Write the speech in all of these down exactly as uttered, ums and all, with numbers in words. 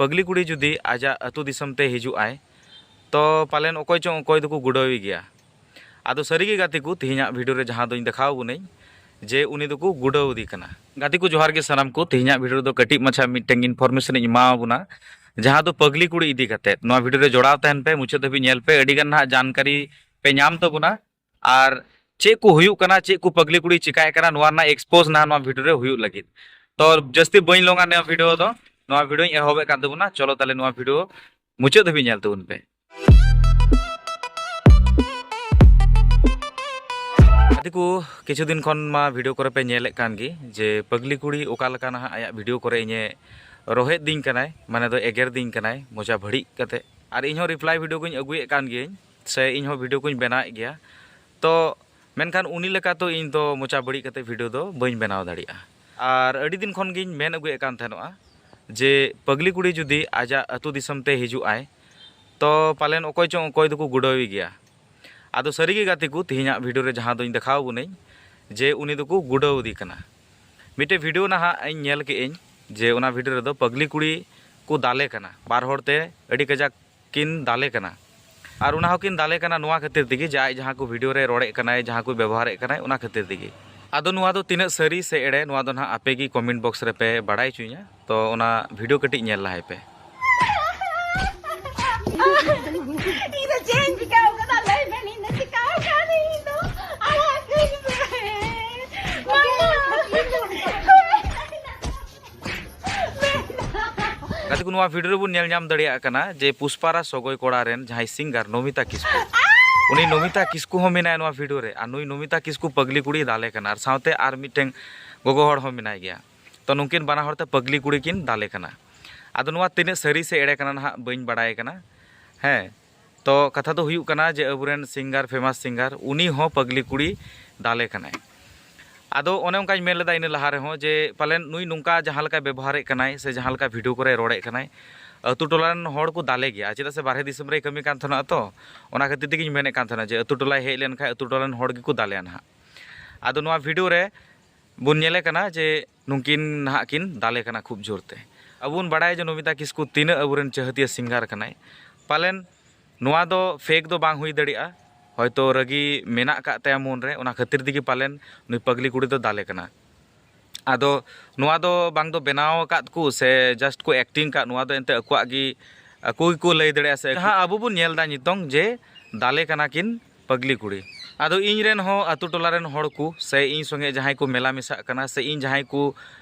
ᱯᱟᱹᱜᱽᱞᱤ ᱠᱩᱲᱤ ᱡᱩᱫᱤ ᱟᱡᱟᱜ ᱟᱹᱛᱩ ᱫᱤᱥᱚᱢ ᱛᱮ ᱦᱤᱡᱩᱜ ᱟᱭ, ᱛᱚ ᱯᱟᱞᱮᱱ ᱚᱠᱚᱭ ᱪᱚᱝ ᱚᱠᱚᱭ ᱫᱚᱠᱚ ᱜᱩᱰᱟᱹᱣᱮ ᱜᱮᱭᱟ᱾ ᱟᱫᱚ ᱥᱟᱹᱨᱤᱜᱮ ᱜᱟᱛᱮ ᱠᱚ, ᱛᱮᱦᱮᱧᱟᱜ ᱵᱷᱤᱰᱤᱭᱳ ᱨᱮ ᱡᱟᱦᱟᱸ ᱫᱚᱧ ᱫᱮᱠᱷᱟᱣ ᱟᱵᱚᱱᱟᱹᱧ ᱡᱮ ᱩᱱᱤ ᱫᱚᱠᱚ ᱜᱩᱰᱟᱹᱣ ᱮᱫᱮ ᱠᱟᱱᱟ᱾ ᱜᱟᱛᱮ ᱠᱚ ᱡᱚᱦᱟᱨ ᱜᱮ ᱥᱟᱱᱟᱢ ᱠᱚ, ᱛᱮᱦᱮᱧᱟᱜ ᱵᱷᱤᱰᱤᱭᱳ ᱨᱮᱫᱚ ᱠᱟᱹᱴᱤᱡ ᱢᱟᱪᱷᱟ ᱢᱤᱫᱴᱮᱱ ᱤᱱᱯᱷᱚᱨᱢᱮᱥᱚᱱ ᱤᱧ ᱮᱢᱟ ᱟᱵᱚᱱᱟ, ᱡᱟᱦᱟᱸ ᱫᱚ ᱯᱟᱹᱜᱽᱞᱤ ᱠᱩᱲᱤ ᱤᱫᱤ ᱠᱟᱛᱮ᱾ ᱱᱚᱣᱟ ᱵᱷᱤᱰᱤᱭᱳ ᱨᱮ ᱡᱚᱲᱟᱣ ᱛᱟᱦᱮᱱ ᱯᱮ, ᱢᱩᱪᱟᱹᱫ ᱫᱷᱟᱹᱵᱤᱡ ᱧᱮᱞ ᱯᱮ, ᱟᱹᱰᱤ ᱜᱟᱱ ᱱᱟᱦᱟᱜ ᱡᱟᱱᱠᱟᱨᱤ ᱯᱮ ᱧᱟᱢ ᱛᱟᱵᱚᱱᱟ᱾ ᱟᱨ ᱪᱮᱫ ᱠᱚ ᱦᱩᱭᱩᱜ ᱠᱟᱱᱟ, ᱪᱮᱫ ᱠᱚ ᱯᱟᱹᱜᱽᱞᱤ ᱠᱩᱲᱤ ᱪᱤᱠᱟᱭᱮᱫ ᱠᱟᱱᱟ, ᱱᱚᱣᱟ ᱨᱮᱱᱟᱜ ᱮᱠᱥᱯᱳᱡᱽ ᱱᱟᱦᱟᱜ ᱱᱚᱣᱟ ᱵᱷᱤᱰᱤᱭᱳ ᱨᱮ ᱦᱩᱭᱩᱜ ᱞᱟᱹᱜᱤᱫ᱾ ᱛᱚ ᱡᱟᱹᱥᱛᱤ ᱵᱟᱹᱧ ᱞᱚᱝᱟ ᱱᱚᱣᱟ ᱵᱷᱤᱰᱤᱭᱳ ᱫᱚ, ᱱᱚᱣᱟ ᱵᱷᱤᱰᱤᱭᱳᱧ ᱮᱦᱚᱵᱮᱫ ᱠᱟᱱ ᱛᱟᱵᱚᱱᱟ᱾ ᱪᱚᱞᱚ ᱛᱟᱦᱞᱮ ᱱᱚᱣᱟ ᱵᱷᱤᱰᱤᱭᱳ ᱢᱩᱪᱟᱹᱫ ᱫᱷᱟᱹᱵᱤᱡ ᱧᱮᱞ ᱛᱟᱵᱚᱱ ᱯᱮ᱾ ᱜᱟᱛᱮ ᱠᱚ, ᱠᱤᱪᱷᱩ ᱫᱤᱱ ᱠᱷᱚᱱ ᱢᱟ ᱵᱷᱤᱰᱤᱭᱳ ᱠᱚᱨᱮ ᱯᱮ ᱧᱮᱞᱮᱫ ᱠᱟᱱ ᱜᱮ ᱡᱮ ᱯᱟᱹᱜᱽᱞᱤ ᱠᱩᱲᱤ ᱚᱠᱟ ᱞᱮᱠᱟ ᱱᱟᱦᱟᱜ ᱟᱭᱟᱜ ᱵᱷᱤᱰᱤᱭᱳ ᱠᱚᱨᱮ ᱤᱧᱮ ᱨᱚᱦᱮᱫ ᱫᱤᱧ ᱠᱟᱱᱟᱭ, ᱢᱟᱱᱮ ᱫᱚ ᱮᱜᱮᱨ ᱫᱤᱧ ᱠᱟᱱᱟᱭ ᱢᱚᱪᱟ ᱵᱷᱟᱹᱲᱤᱡ ᱠᱟᱛᱮ᱾ ᱟᱨ ᱤᱧᱦᱚᱸ ᱨᱤᱯᱞᱟᱭ ᱵᱷᱤᱰᱤᱭᱳ ᱠᱚᱧ ᱟᱹᱜᱩᱭᱮᱫ ᱠᱟᱱ ᱜᱤᱭᱟᱹᱧ, ᱥᱮ ᱤᱧᱦᱚᱸ ᱵᱷᱤᱰᱤᱭᱳ ᱠᱚᱧ ᱵᱮᱱᱟᱣᱮᱫ ᱜᱮᱭᱟ᱾ ᱛᱚ ᱢᱮᱱᱠᱷᱟᱱ ᱩᱱᱤ ᱞᱮᱠᱟ ᱛᱚ ᱤᱧ ᱫᱚ ᱢᱚᱪᱟ ᱵᱟᱹᱲᱤᱡ ᱠᱟᱛᱮ ᱵᱷᱤᱰᱤᱭᱳ ᱫᱚ ᱵᱟᱹᱧ ᱵᱮᱱᱟᱣ ᱫᱟᱲᱮᱭᱟᱜᱼᱟ᱾ ᱟᱨ ᱟᱹᱰᱤ ᱫᱤᱱ ᱠᱷᱚᱱ ᱜᱤᱧ ᱢᱮᱱ ᱟᱹᱜᱩᱭᱮᱫ ᱠᱟᱱ ᱛᱟᱦᱮᱱᱚᱜᱼᱟ ᱡᱮ ᱯᱟᱹᱜᱽᱞᱤ ᱠᱩᱲᱤ ᱡᱩᱫᱤ ᱟᱡᱟᱜ ᱟᱹᱛᱩ ᱫᱤᱥᱚᱢ ᱛᱮ ᱦᱤᱡᱩᱜ ᱟᱭ, ᱛᱚ ᱯᱟᱞᱮᱱ ᱚᱠᱚᱭ ᱪᱚᱝ ᱚᱠᱚᱭ ᱫᱚᱠᱚ ᱜᱩᱰᱟᱹᱣᱮ ᱜᱮᱭᱟ᱾ ᱟᱫᱚ ᱥᱟᱹᱨᱤᱜᱮ ᱜᱟᱛᱮ ᱠᱚ, ᱛᱮᱦᱮᱧᱟᱜ ᱵᱷᱤᱰᱤᱭᱳ ᱨᱮ ᱡᱟᱦᱟᱸ ᱫᱚᱧ ᱫᱮᱠᱷᱟᱣ ᱟᱵᱚᱱᱟᱹᱧ ᱡᱮ ᱩᱱᱤ ᱫᱚᱠᱚ ᱜᱩᱰᱟᱹᱣ ᱮᱫᱮ ᱠᱟᱱᱟ᱾ ᱢᱤᱫᱴᱮᱡ ᱵᱷᱤᱰᱤᱭᱳ ᱱᱟᱦᱟᱜ ᱤᱧ ᱧᱮᱞ ᱠᱮᱫ ᱟᱹᱧ ᱡᱮ ᱚᱱᱟ ᱵᱷᱤᱰᱤᱭᱳ ᱨᱮᱫᱚ ᱯᱟᱹᱜᱽᱞᱤ ᱠᱩᱲᱤ ᱠᱚ ᱫᱟᱞᱮ ᱠᱟᱱᱟ, ᱵᱟᱨ ᱦᱚᱲ ᱛᱮ ᱟᱹᱰᱤ ᱠᱟᱡᱟᱠ ᱠᱤᱱ ᱫᱟᱞᱮ ᱠᱟᱱᱟ᱾ ᱟᱨ ᱚᱱᱟ ᱦᱚᱸᱠᱤᱱ ᱫᱟᱞᱮ ᱠᱟᱱᱟ ᱱᱚᱣᱟ ᱠᱷᱟᱹᱛᱤᱨ ᱛᱮᱜᱮ ᱡᱮ ᱟᱡ ᱡᱟᱦᱟᱸ ᱠᱚ ᱵᱷᱤᱰᱤᱭᱳ ᱨᱮ ᱨᱚᱲᱮᱫ ᱠᱟᱱᱟᱭ, ᱡᱟᱦᱟᱸ ᱠᱚ ᱵᱮᱵᱚᱦᱟᱨᱮᱫ ᱠᱟᱱᱟᱭ, ᱚᱱᱟ ᱠᱷᱟᱹᱛᱤᱨ ᱛᱮᱜᱮ᱾ ᱟᱫᱚ ᱱᱚᱣᱟ ᱫᱚ ᱛᱤᱱᱟᱹᱜ ᱥᱟᱹᱨᱤ ᱥᱮ ᱮᱲᱮ, ᱱᱚᱣᱟ ᱫᱚ ᱱᱟᱦᱟᱜ ᱟᱯᱮ ᱜᱮ ᱠᱚᱢᱮᱱᱴ ᱵᱚᱠᱥ ᱨᱮᱯᱮ ᱵᱟᱲᱟᱭ ᱦᱚᱪᱚᱧᱟ᱾ ᱛᱚ ᱚᱱᱟ ᱵᱷᱤᱰᱤᱭᱳ ᱠᱟᱹᱴᱤᱡ ᱧᱮᱞ ᱞᱟᱦᱟᱭ ᱯᱮ᱾ ᱤᱧ ᱫᱚ ᱪᱮᱫ ᱤᱧ ᱪᱤᱠᱟᱹᱣ ᱠᱟᱫᱟ ᱞᱟᱹᱭ ᱵᱮᱱ, ᱤᱧ ᱫᱚ ᱪᱤᱠᱟᱹᱣ ᱠᱟᱹᱫᱟᱹᱧ, ᱤᱧ ᱫᱚ ᱟᱲᱟᱜ ᱠᱟᱹᱧ ᱯᱮ᱾ ᱜᱟᱛᱮ ᱠᱚ, ᱱᱚᱣᱟ ᱵᱷᱤᱰᱤᱭᱳ ᱨᱮᱵᱚᱱ ᱧᱮᱞ ᱧᱟᱢ ᱫᱟᱲᱮᱭᱟᱜ ᱠᱟᱱᱟ ᱡᱮ ᱯᱩᱥᱯᱟᱨᱟ ᱥᱚᱜᱚᱭ ᱠᱚᱲᱟ ᱨᱮᱱ ᱡᱟᱦᱟᱸᱭ ᱥᱤᱝᱜᱟᱨ ᱱᱚᱢᱤᱛᱟ ᱠᱤᱥᱠᱩ, ᱩᱱᱤ ᱱᱚᱢᱤᱛᱟ ᱠᱤᱥᱠᱩ ᱦᱚᱸ ᱢᱮᱱᱟᱭᱟ ᱱᱚᱣᱟ ᱵᱷᱤᱰᱤᱭᱳ ᱨᱮ, ᱟᱨ ᱱᱩᱭ ᱱᱚᱢᱤᱛᱟ ᱠᱤᱥᱠᱩ ᱯᱟᱹᱜᱽᱞᱤ ᱠᱩᱲᱤᱭ ᱫᱟᱞᱮ ᱠᱟᱱᱟ, ᱟᱨ ᱥᱟᱶᱛᱮ ᱟᱨ ᱢᱤᱫᱴᱮᱱ ᱜᱚᱜᱚ ᱦᱚᱲ ᱦᱚᱸ ᱢᱮᱱᱟᱭ ᱜᱮᱭᱟ᱾ ᱛᱚ ᱱᱩᱠᱤᱱ ᱵᱟᱱᱟ ᱦᱚᱲ ᱛᱮ ᱯᱟᱹᱜᱽᱞᱤ ᱠᱩᱲᱤ ᱠᱤᱱ ᱫᱟᱞᱮ ᱠᱟᱱᱟ᱾ ᱟᱫᱚ ᱱᱚᱣᱟ ᱛᱤᱱᱟᱹᱜ ᱥᱟᱹᱨᱤ ᱥᱮ ᱮᱲᱮ ᱠᱟᱱᱟ ᱱᱟᱦᱟᱜ ᱵᱟᱹᱧ ᱵᱟᱲᱟᱭ ᱠᱟᱱᱟ᱾ ᱦᱮᱸ, ᱛᱚ ᱠᱟᱛᱷᱟ ᱫᱚ ᱦᱩᱭᱩᱜ ᱠᱟᱱᱟ ᱡᱮ ᱟᱵᱚᱨᱮᱱ ᱥᱤᱝᱜᱟᱨ, ᱯᱷᱮᱢᱟᱥ ᱥᱤᱝᱜᱟᱨ, ᱩᱱᱤ ᱦᱚᱸ ᱯᱟᱹᱜᱽᱞᱤ ᱠᱩᱲᱤ ᱫᱟᱞᱮ ᱠᱟᱱᱟᱭ᱾ ᱟᱫᱚ ᱚᱱᱮ ᱚᱱᱠᱟᱧ ᱢᱮᱱ ᱞᱮᱫᱟ ᱤᱱᱟᱹ ᱞᱟᱦᱟ ᱨᱮᱦᱚᱸ ᱡᱮ ᱯᱟᱞᱮᱱ ᱱᱩᱭ ᱱᱚᱝᱠᱟ ᱡᱟᱦᱟᱸ ᱞᱮᱠᱟᱭ ᱵᱮᱵᱚᱦᱟᱨᱮᱫ ᱠᱟᱱᱟᱭ ᱥᱮ ᱡᱟᱦᱟᱸ ᱞᱮᱠᱟ ᱵᱷᱤᱰᱤᱭᱳ ᱠᱚᱨᱮ ᱨᱚᱲᱮᱫ ᱠᱟᱱᱟᱭ, ᱟᱹᱛᱩ ᱴᱚᱞᱟ ᱨᱮᱱ ᱦᱚᱲ ᱠᱚ ᱫᱟᱞᱮ ᱜᱮᱭᱟ᱾ ᱪᱮᱫᱟᱜ ᱥᱮ ᱵᱟᱨᱦᱮ ᱫᱤᱥᱚᱢ ᱨᱮᱭ ᱠᱟᱹᱢᱤ ᱠᱟᱱ ᱛᱟᱦᱮᱱᱟ ᱛᱚ, ᱚᱱᱟ ᱠᱷᱟᱹᱛᱤᱨ ᱛᱮᱜᱮᱧ ᱢᱮᱱᱮᱫ ᱠᱟᱱ ᱛᱟᱦᱮᱱᱟ ᱡᱮ ᱟᱹᱛᱩ ᱴᱚᱞᱟᱭ ᱦᱮᱡ ᱞᱮᱱᱠᱷᱟᱱ ᱟᱹᱛᱩ ᱴᱚᱞᱟ ᱨᱮᱱ ᱦᱚᱲ ᱜᱮᱠᱚ ᱫᱟᱞᱮᱭᱟ ᱱᱟᱦᱟᱜ᱾ ᱟᱫᱚ ᱱᱚᱣᱟ ᱵᱷᱤᱰᱤᱭᱳ ᱨᱮ ᱵᱚᱱ ᱧᱮᱞᱮ ᱠᱟᱱᱟ ᱡᱮ ᱱᱩᱠᱤᱱ ᱱᱟᱦᱟᱜ ᱠᱤᱱ ᱫᱟᱞᱮ ᱠᱟᱱᱟ ᱠᱷᱩᱵ ᱡᱳᱨ ᱛᱮ᱾ ᱟᱵᱚ ᱵᱚᱱ ᱵᱟᱲᱟᱭᱟ ᱡᱮ ᱱᱚᱢᱤᱛᱟ ᱠᱤᱥᱠᱩ ᱛᱤᱱᱟᱹᱜ ᱟᱵᱚᱨᱮᱱ ᱪᱟᱹᱦᱟᱹᱛᱤᱭᱟᱹ ᱥᱤᱝᱜᱟᱨ ᱠᱟᱱᱟᱭ᱾ ᱯᱟᱞᱮᱱ ᱱᱚᱣᱟ ᱫᱚ ᱯᱷᱮᱠ ᱫᱚ ᱵᱟᱝ ᱦᱩᱭ ᱫᱟᱲᱮᱭᱟᱜᱼᱟ, ᱦᱚᱭᱛᱳ ᱨᱟᱹᱜᱤ ᱢᱮᱱᱟᱜ ᱟᱠᱟᱫ ᱛᱟᱭᱟ ᱢᱚᱱᱨᱮ, ᱚᱱᱟ ᱠᱷᱟᱹᱛᱤᱨ ᱛᱮᱜᱮ ᱯᱟᱞᱮᱱ ᱱᱩᱭ ᱯᱟᱜᱽᱞᱤ ᱠᱩᱲᱤ ᱫᱚ ᱫᱟᱞᱮ ᱠᱟᱱᱟ᱾ ᱟᱫᱚ ᱱᱚᱣᱟ ᱫᱚ ᱵᱟᱝ ᱫᱚ ᱵᱮᱱᱟᱣ ᱟᱠᱟᱫ ᱠᱚ ᱥᱮ just ᱠᱚ acting ᱟᱠᱟᱫ, ᱱᱚᱣᱟ ᱫᱚ ᱮᱱᱛᱮ ᱟᱠᱚᱣᱟᱜ ᱜᱮ, ᱟᱠᱚ ᱜᱮᱠᱚ ᱞᱟᱹᱭ ᱫᱟᱲᱮᱭᱟᱜᱼᱟ᱾ ᱥᱮ ᱡᱟᱦᱟᱸ ᱟᱵᱚ ᱵᱚᱱ ᱧᱮᱞ ᱮᱫᱟ ᱱᱤᱛᱚᱝ ᱡᱮ ᱫᱟᱞᱮ ᱠᱟᱱᱟ ᱠᱤᱱ ᱯᱟᱜᱽᱞᱤ ᱠᱩᱲᱤ᱾ ᱟᱫᱚ ᱤᱧ ᱨᱮᱱ ᱦᱚᱸ ᱟᱛᱳ ᱴᱚᱞᱟ ᱨᱮᱱ ᱦᱚᱲ ᱠᱚ ᱥᱮ ᱤᱧ ᱥᱚᱸᱜᱮ ᱡᱟᱦᱟᱸᱭ ᱠᱚ ᱢᱮᱞᱟ ᱢᱮᱥᱟᱜ ᱠᱟᱱᱟ ᱥᱮ ᱤᱧ ᱡᱟᱦᱟᱸᱭ ᱠᱚ,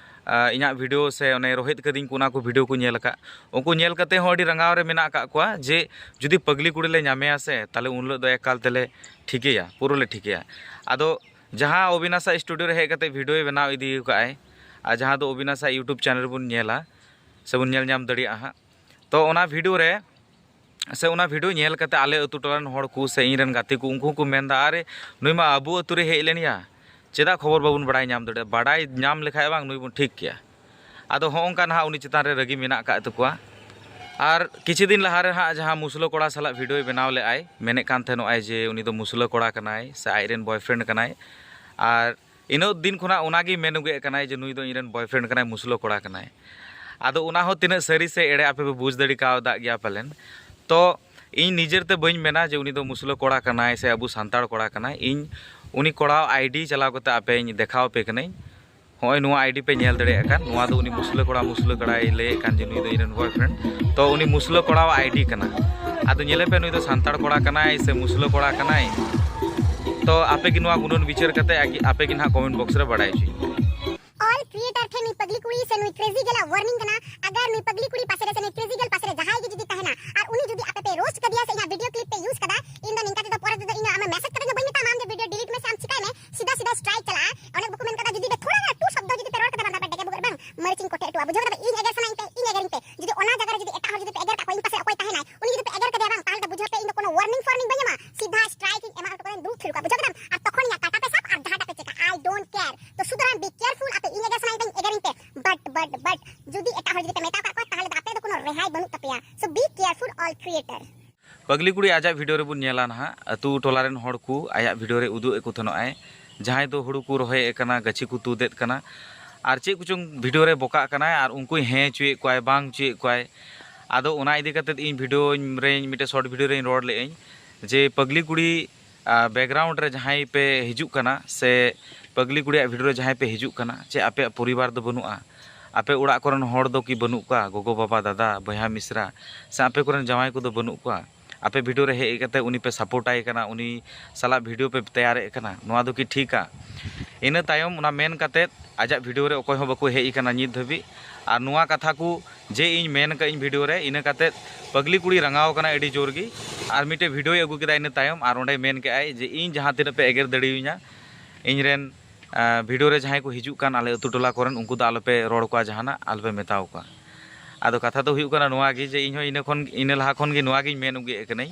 ᱟ, ᱤᱧᱟᱹᱜ ᱵᱷᱤᱰᱤᱭᱳ ᱥᱮ ᱚᱱᱮ ᱨᱳᱦᱮᱫ ᱠᱟᱹᱫᱤᱧ ᱠᱚ, ᱚᱱᱟ ᱠᱚ ᱵᱷᱤᱰᱤᱭᱳ ᱠᱚ ᱧᱮᱞ ᱟᱠᱟᱫ, ᱩᱱᱠᱩ ᱧᱮᱞ ᱠᱟᱛᱮ ᱦᱚᱸ ᱟᱹᱰᱤ ᱨᱟᱸᱜᱟᱣ ᱨᱮ ᱢᱮᱱᱟᱜ ᱟᱠᱟᱫ ᱠᱚᱣᱟ ᱡᱮ ᱡᱩᱫᱤ ᱯᱟᱜᱽᱞᱤ ᱠᱩᱲᱤ ᱞᱮ ᱧᱟᱢᱮᱭᱟ ᱥᱮ, ᱛᱟᱦᱚᱞᱮ ᱩᱱ ᱦᱤᱞᱳᱜ ᱫᱚ ᱮᱠᱟᱞ ᱛᱮᱞᱮ ᱴᱷᱤᱠᱟᱹᱭᱟ, ᱯᱩᱨᱟᱹ ᱞᱮ ᱴᱷᱤᱠᱟᱹᱭᱟ᱾ ᱟᱫᱚ ᱡᱟᱦᱟᱸ ᱚᱵᱤᱱᱟᱥ ᱟᱜ ᱥᱴᱩᱰᱤᱭᱳ ᱨᱮ ᱦᱮᱡ ᱠᱟᱛᱮ ᱵᱷᱤᱰᱤᱭᱳᱭ ᱵᱮᱱᱟᱣ ᱤᱫᱤ ᱟᱠᱟᱫ ᱟᱭ, ᱟᱨ ᱡᱟᱦᱟᱸ ᱫᱚ ᱚᱵᱤᱱᱟᱥ ᱟᱜ YouTube ᱪᱮᱱᱮᱞ ᱨᱮᱵᱚᱱ ᱧᱮᱞᱟ ᱥᱮᱵᱚᱱ ᱧᱮᱞ ᱧᱟᱢ ᱫᱟᱲᱮᱭᱟᱜᱼᱟ ᱦᱟᱸᱜ, ᱛᱚ ᱚᱱᱟ ᱵᱷᱤᱰᱤᱭᱳ ᱨᱮ ᱥᱮ ᱚᱱᱟ ᱵᱷᱤᱰᱤᱭᱳ ᱧᱮᱞ ᱠᱟᱛᱮ ᱟᱞᱮ ᱟᱹᱛᱩ ᱴᱚᱞᱟ ᱨᱮᱱ ᱦᱚᱲ ᱠᱚ ᱥᱮ ᱤᱧ ᱨᱮᱱ ᱜᱟᱛᱮ ᱠᱚ, ᱩᱱᱠᱩ ᱦᱚᱸᱠᱚ ᱢᱮᱱᱫᱟ, "ᱟᱨᱮ, ᱱᱩᱭ ᱢᱟ ᱟᱵᱚ ᱟᱹᱛᱩ ᱨᱮ ᱦᱮᱡ ᱞᱮᱱ ᱭᱟ, ᱪᱮᱫᱟᱜ ᱠᱷᱚᱵᱚᱨ ᱵᱟᱵᱚᱱ ᱵᱟᱲᱟᱭ ᱧᱟᱢ ᱫᱟᱲᱮᱭᱟᱜᱼᱟ? ᱵᱟᱲᱟᱭ ᱧᱟᱢ ᱞᱮᱠᱷᱟᱡ ᱵᱟᱝ, ᱱᱩᱭ ᱵᱚᱱ ᱴᱷᱤᱠ ᱠᱮᱭᱟ᱾" ᱟᱫᱚ ᱦᱚᱸᱜᱼᱚ ᱱᱚᱝᱠᱟ ᱱᱟᱦᱟᱜ ᱩᱱᱤ ᱪᱮᱛᱟᱱ ᱨᱮ ᱨᱟᱹᱜᱤ ᱢᱮᱱᱟᱜ ᱟᱠᱟᱫ ᱛᱟᱠᱚᱣᱟ᱾ ᱟᱨ ᱠᱤᱪᱷᱩ ᱫᱤᱱ ᱞᱟᱦᱟ ᱨᱮ ᱦᱟᱸᱜ ᱡᱟᱦᱟᱸ ᱢᱩᱥᱞᱟᱹ ᱠᱚᱲᱟ ᱥᱟᱞᱟᱜ ᱵᱷᱤᱰᱤᱭᱳᱭ ᱵᱮᱱᱟᱣ ᱞᱮᱫᱟᱭ, ᱢᱮᱱᱮᱫ ᱠᱟᱱ ᱛᱟᱦᱮᱱᱚᱜᱼᱟᱭ ᱡᱮ ᱩᱱᱤ ᱫᱚ ᱢᱩᱥᱞᱟᱹ ᱠᱚᱲᱟ ᱠᱟᱱᱟᱭ ᱥᱮ ᱟᱡ ᱨᱮᱱ boyfriend ᱠᱟᱱᱟᱭ, ᱟᱨ ᱤᱱᱟᱹᱜ ᱫᱤᱱ ᱠᱷᱚᱱᱟᱜ ᱚᱱᱟᱜᱮ ᱢᱮᱱ ᱟᱹᱜᱩᱭᱮᱫ ᱠᱟᱱᱟᱭ ᱡᱮ ᱱᱩᱭ ᱫᱚ ᱤᱧ ᱨᱮᱱ boyfriend ᱠᱟᱱᱟᱭ, ᱢᱩᱥᱞᱟᱹ ᱠᱚᱲᱟ ᱠᱟᱱᱟᱭ᱾ ᱟᱫᱚ ᱚᱱᱟ ᱦᱚᱸ ᱛᱤᱱᱟᱹᱜ ᱥᱟᱹᱨᱤ ᱥᱮ ᱮᱲᱮ ᱟᱯᱮ ᱯᱮ ᱵᱩᱡᱽ ᱫᱟᱲᱮ ᱠᱟᱣᱫᱟᱜ ᱜᱮᱭᱟ ᱯᱟᱞᱮᱱ᱾ ᱛᱚ ᱤᱧ ᱱᱤᱡᱮᱨ ᱛᱮ ᱵᱟᱹᱧ ᱢᱮᱱᱟ ᱡᱮ ᱩᱱᱤ ᱫᱚ ᱢᱩᱥᱞᱟᱹ ᱠᱚᱲᱟ ᱠᱟᱱᱟᱭ ᱥᱮ ᱟᱵᱚ ᱥᱟᱱᱛᱟᱲ ᱠᱚᱲᱟ ᱠᱟᱱᱟᱭ᱾ ᱤᱧ ᱩᱱᱤ ᱠᱚᱲᱟᱣᱟᱜ ID ᱪᱟᱞᱟᱣ ᱠᱟᱛᱮ ᱟᱯᱮᱧ ᱫᱮᱠᱷᱟᱣ ᱟᱯᱮ ᱠᱟᱹᱱᱟᱹᱧ᱾ ᱦᱚᱸᱜᱼᱚᱭ ᱱᱚᱣᱟ ID ᱯᱮ ᱧᱮᱞ ᱫᱟᱲᱮᱭᱟᱜ ᱠᱟᱱ, ᱱᱚᱣᱟ ᱫᱚ ᱩᱱᱤ ᱢᱩᱥᱞᱟᱹ ᱠᱚᱲᱟ, ᱢᱩᱥᱞᱟᱹ ᱠᱚᱲᱟᱭ ᱞᱟᱹᱭᱮᱫ ᱠᱟᱱ ᱡᱮ ᱱᱩᱭ ᱫᱚ ᱤᱧ ᱨᱮᱱ boyfriend᱾ ᱛᱚ ᱩᱱᱤ ᱢᱩᱥᱞᱟᱹ ᱠᱚᱲᱟᱣᱟᱜ ID ᱠᱟᱱᱟ᱾ ᱟᱫᱚ ᱧᱮᱞᱮ ᱯᱮ, ᱱᱩᱭ ᱫᱚ ᱥᱟᱱᱛᱟᱲ ᱠᱚᱲᱟ ᱠᱟᱱᱟᱭ ᱥᱮ ᱢᱩᱥᱞᱟᱹ ᱠᱚᱲᱟ ᱠᱟᱱᱟᱭ? ᱛᱚ ᱟᱯᱮ ᱜᱮ ᱱᱚᱣᱟ ᱜᱩᱱᱟᱹᱱ ᱵᱤᱪᱟᱹᱨ ᱠᱟᱛᱮ ᱟᱜᱮ-, ᱟᱯᱮ ᱜᱮ ᱱᱟᱦᱟᱜ comment box ᱨᱮ ᱵᱟᱲᱟᱭ ᱦᱚᱪᱚᱧ ᱯᱮ᱾ All creator ᱴᱷᱮᱱ ᱱᱩᱭ ᱯᱟᱜᱽᱞᱤ ᱠᱩᱲᱤ ᱥᱮ ᱱᱩᱭ crazy girl ᱟᱜ warning ᱠᱟᱱᱟ, ᱟᱜᱟᱨ ᱱᱩᱭ ᱯᱟᱜᱽᱞᱤ ᱠᱩᱲᱤ ᱯᱟᱥᱮ ᱨᱮ ᱥᱮ ᱱᱩᱭ crazy girl ᱯᱟᱥᱮ ᱨᱮ ᱡᱟᱦᱟᱸᱭ ᱜᱮ ᱡᱩᱫᱤ ᱛᱟᱦᱮᱱᱟ ᱟᱨ ᱩᱱᱤ ᱡᱩᱫᱤ ᱟᱯᱮ ᱯᱮ roast ᱠᱟᱫᱮᱭᱟ ᱥᱮ ᱤᱧᱟᱹᱜ video clip ᱯᱮ use ᱠᱟᱫᱟ, ᱤᱧ ᱫᱚ ᱱᱤᱝᱠᱟ ᱛᱮᱫᱚ ᱯᱚᱨᱮ ᱛᱮᱫᱚ ᱤᱧ ᱫᱚ ᱟᱢᱮ message ᱠᱟᱛᱮ ᱫᱚ ᱵᱟᱹᱧ ᱢᱮᱛᱟᱢᱟ ᱟᱢ ᱡᱮ video delete ᱢᱮ ᱥᱮ ᱟᱢ ᱪᱤᱠᱟᱭ ᱢᱮ, ᱥᱤᱫᱷᱟ ᱥᱤᱫᱷᱟ strike ᱪᱟᱞᱟᱜᱼᱟ᱾ ᱚᱱᱮ ᱵᱟᱠᱚ ᱢᱮᱱ ᱠᱟᱫᱟ, ᱡᱩᱫᱤ ᱯᱮ ᱛᱷᱚᱲᱟ ᱜᱟᱱ ᱴᱩ ᱥᱚᱵᱫᱚ ᱡᱩᱫᱤ ᱯᱮ ᱨᱚᱲ ᱠᱟᱫᱟ ᱵᱟᱝ, ᱛᱟᱯᱮ ᱰᱮᱜᱮ ᱵᱩᱜᱟᱹᱜ ᱵᱟᱝ, ᱢᱟᱹᱨᱤᱪ ᱤᱧ ᱠᱚᱴᱮᱡ ᱦᱚᱴᱚᱣᱟᱜᱼᱟ, ᱵᱩᱡᱷᱟᱹᱣ ᱠᱮᱫᱟ ᱯᱮ? ᱤᱧ ᱮᱜᱮᱨ ᱥᱟᱱᱟᱧ ᱯᱮ, ᱤᱧ ᱮᱜᱮᱨᱤᱧ ᱯᱮ᱾ ᱡᱩᱫᱤ ᱚᱱᱟ ᱡᱟᱭᱜᱟ ᱨᱮ ᱡᱩᱫᱤ ᱮᱴᱟᱜ ᱦᱚᱲ ᱡᱩᱫᱤ ᱯᱮ ᱮᱜᱮᱨ ᱠᱟᱜ ᱠᱚᱣᱟ, ᱤᱧ ᱯᱟᱥᱮ ᱚᱠᱚᱭ ᱛᱟᱦᱮᱱᱟᱭ, ᱩᱱᱤ ᱡᱩᱫᱤ ᱯᱮ ᱮᱜᱮᱨ ᱠᱮᱫᱮᱭᱟ ᱵᱟᱝ, ᱛᱟᱦᱚᱞᱮ ᱫᱚ ᱵᱩᱡᱷᱟᱹᱣ ᱯᱮ ᱤᱧ ᱫᱚ ᱠᱳᱱᱳ warning ᱯᱷᱚᱨᱱᱤᱝ ᱵᱟᱹᱧ ᱮᱢᱟ, ᱥᱤᱫᱷᱟ strike ᱤᱧ ᱮᱢᱟ ᱦᱚᱴᱚ ᱠᱟᱫᱟᱧ, ᱫᱩᱲᱩᱵ ᱛᱷᱤᱨ ᱠᱚᱜᱼᱟ, ᱵᱩᱡᱷᱟᱹᱣ ᱠᱮᱫᱟᱢ? ᱟᱨ ᱛᱚᱠᱷᱚᱱ ᱤᱧᱟᱹᱜ ᱠᱟᱴᱟ ᱯᱮ ᱥᱟᱵ ᱟᱨ ᱡᱟᱦᱟᱸᱴᱟᱜ ᱯᱮ ᱪᱮᱠᱟ, I don't care. ᱛᱚ ᱥᱩᱛᱚᱨᱟᱝ be careful, ᱟᱯᱮ ᱤᱧ ᱮᱜᱮᱨ ᱥᱟᱱᱟᱭᱮᱫ ᱯᱮ, ᱤᱧ ᱮᱜᱮᱨᱤᱧ ᱯᱮ, but, but, but ᱡᱩᱫᱤ ᱮᱴᱟᱜ ᱦᱚᱲ ᱡᱩᱫᱤ ᱯᱮ ᱢᱮᱛᱟ ᱠᱟᱜ ᱠᱚᱣᱟ, ᱛᱟᱦᱚᱞᱮ ᱫᱚ ᱟᱯᱮ ᱫᱚ ᱠᱳᱱᱳ ᱨᱮᱦᱟᱭ ᱵᱟᱹᱱᱩᱜ ᱛᱟᱯᱮᱭᱟ᱾ So be careful all creator. ᱯᱟᱜᱽᱞᱤ ᱠᱩᱲᱤ ᱟᱡᱟᱜ ᱵᱷᱤᱰᱤᱭᱳ ᱨᱮᱵᱚᱱ ᱧᱮᱞᱟ ᱱᱟᱦᱟᱜ, ᱟᱹᱛᱩ ᱴᱚᱞᱟ ᱨᱮᱱ ᱦᱚᱲ ᱠᱚ ᱟᱭᱟᱜ ᱵᱷᱤᱰᱤᱭᱳ ᱨᱮ ᱩᱫᱩᱜ ᱮᱫ ᱠᱚ ᱛᱟᱦᱮᱱᱚᱜᱼᱟᱭ, ᱡᱟᱦᱟᱸᱭ ᱫᱚ ᱦᱩᱲᱩ ᱠᱚ ᱨᱚᱦᱚᱭᱮᱫ ᱠᱟᱱᱟ, ᱜᱟᱹᱪᱷᱤ ᱠᱚ ᱛᱩᱫᱮᱫ ᱠᱟᱱᱟ, ᱟᱨ ᱪᱮᱫ ᱠᱚᱪᱚᱝ ᱵᱷᱤᱰᱤᱭᱳ ᱨᱮ ᱵᱚᱠᱟᱜ ᱠᱟᱱᱟᱭ ᱟᱨ ᱩᱱᱠᱩᱭ ᱦᱮᱸ ᱦᱚᱪᱚᱭᱮᱫ ᱠᱚᱣᱟᱭ, ᱵᱟᱝ ᱦᱚᱪᱚᱭᱮᱫ ᱠᱚᱣᱟᱭ᱾ ᱟᱫᱚ ᱚᱱᱟ ᱤᱫᱤ ᱠᱟᱛᱮᱫ ᱤᱧ ᱵᱷᱤᱰᱤᱭᱳ ᱨᱮᱧ, ᱢᱤᱫᱴᱮᱱ ᱥᱚᱨᱴ ᱵᱷᱤᱰᱤᱭᱳ ᱨᱮᱧ ᱨᱚᱲ ᱞᱮᱫᱟᱹᱧ ᱡᱮ ᱯᱟᱜᱽᱞᱤ ᱠᱩᱲᱤ ᱵᱮᱠᱜᱨᱟᱣᱩᱱᱰ ᱨᱮ ᱡᱟᱦᱟᱸᱭ ᱯᱮ ᱦᱤᱡᱩᱜ ᱠᱟᱱᱟ ᱥᱮ ᱯᱟᱜᱽᱞᱤ ᱠᱩᱲᱤᱭᱟᱜ ᱵᱷᱤᱰᱤᱭᱳ ᱨᱮ ᱡᱟᱦᱟᱸᱭ ᱯᱮ ᱦᱤᱡᱩᱜ ᱠᱟᱱᱟ, ᱪᱮᱫ ᱟᱯᱮᱭᱟᱜ ᱯᱚᱨᱤᱵᱟᱨ ᱫᱚ ᱵᱟᱹᱱᱩᱜᱼᱟ? ᱟᱯᱮ ᱚᱲᱟᱜ ᱠᱚᱨᱮᱱ ᱦᱚᱲ ᱫᱚ ᱠᱤ ᱵᱟᱹᱱᱩᱜ ᱠᱚᱣᱟ? ᱜᱚᱜᱚ, ᱵᱟᱵᱟ, ᱫᱟᱫᱟ, ᱵᱚᱭᱦᱟ, ᱢᱤᱥᱨᱟ, ᱥᱮ ᱟᱯᱮ ᱠᱚᱨᱮᱱ ᱡᱟᱶᱟᱭ ᱠᱚᱫᱚ ᱵᱟᱹᱱᱩᱜ ᱠᱚᱣᱟ? ᱟᱯᱮ ᱵᱷᱤᱰᱤᱭᱳ ᱨᱮ ᱦᱮᱡ ᱠᱟᱛᱮ ᱩᱱᱤ ᱯᱮ ᱥᱟᱯᱳᱨᱴ ᱟᱭ ᱠᱟᱱᱟ, ᱩᱱᱤ ᱥᱟᱞᱟᱜ ᱵᱷᱤᱰᱤᱭᱳ ᱯᱮ ᱛᱮᱭᱟᱨᱮᱫ ᱠᱟᱱᱟ, ᱱᱚᱣᱟ ᱫᱚ ᱠᱤ ᱴᱷᱤᱠᱟ? ᱤᱱᱟᱹ ᱛᱟᱭᱚᱢ ᱚᱱᱟ ᱢᱮᱱ ᱠᱟᱛᱮ ᱟᱡᱟᱜ ᱵᱷᱤᱰᱤᱭᱳ ᱨᱮ ᱚᱠᱚᱭ ᱦᱚᱸ ᱵᱟᱠᱚ ᱦᱮᱡ ᱟᱠᱟᱱᱟ ᱱᱤᱛ ᱫᱷᱟᱹᱵᱤᱡ᱾ ᱟᱨ ᱱᱚᱣᱟ ᱠᱟᱛᱷᱟ ᱠᱚ ᱡᱮ ᱤᱧ ᱢᱮᱱ ᱠᱟᱜ ᱤᱧ ᱵᱷᱤᱰᱤᱭᱳ ᱨᱮ, ᱤᱱᱟᱹ ᱠᱟᱛᱮ ᱯᱟᱜᱽᱞᱤ ᱠᱩᱲᱤ ᱨᱟᱸᱜᱟᱣ ᱟᱠᱟᱱᱟ ᱟᱹᱰᱤ ᱡᱳᱨ ᱜᱮ᱾ ᱟᱨ ᱢᱤᱫᱴᱮᱡ ᱵᱷᱤᱰᱤᱭᱳᱭ ᱟᱹᱜᱩ ᱠᱮᱫᱟ ᱤᱱᱟᱹ ᱛᱟᱭᱚᱢ, ᱟᱨ ᱚᱸᱰᱮ ᱢᱮᱱ ᱠᱮᱜᱼᱟᱭ ᱡᱮ ᱤᱧ ᱡᱟᱦᱟᱸ ᱛᱤᱱᱟᱹᱜ ᱯᱮ ᱮᱜᱮᱨ ᱫᱟᱲᱮᱭᱟᱹᱧᱟ, ᱤᱧ ᱨᱮᱱ ᱵᱷᱤᱰᱤᱭᱳ ᱨᱮ ᱡᱟᱦᱟᱸᱭ ᱠᱚ ᱦᱤᱡᱩᱜ ᱠᱟᱱ ᱟᱞᱮ ᱟᱹᱛᱩ ᱴᱚᱞᱟ ᱠᱚᱨᱮᱱ, ᱩᱱᱠᱩ ᱫᱚ ᱟᱞᱚᱯᱮ ᱨᱚᱲ ᱠᱚᱣᱟ, ᱡᱟᱦᱟᱱᱟᱜ ᱟᱞᱚᱯᱮ ᱢᱮᱛᱟᱣ ᱠᱚᱣᱟ᱾ ᱟᱫᱚ ᱠᱟᱛᱷᱟ ᱫᱚ ᱦᱩᱭᱩᱜ ᱠᱟᱱᱟ ᱱᱚᱣᱟ ᱜᱮ ᱡᱮ ᱤᱧ ᱦᱚᱸ ᱤᱱᱟᱹ ᱠᱷᱚᱱ, ᱤᱱᱟᱹ ᱞᱟᱦᱟ ᱠᱷᱚᱱ ᱜᱮ ᱱᱚᱣᱟ ᱜᱤᱧ ᱢᱮᱱ ᱟᱹᱜᱩᱭᱮᱫ ᱠᱟᱹᱱᱟᱹᱧ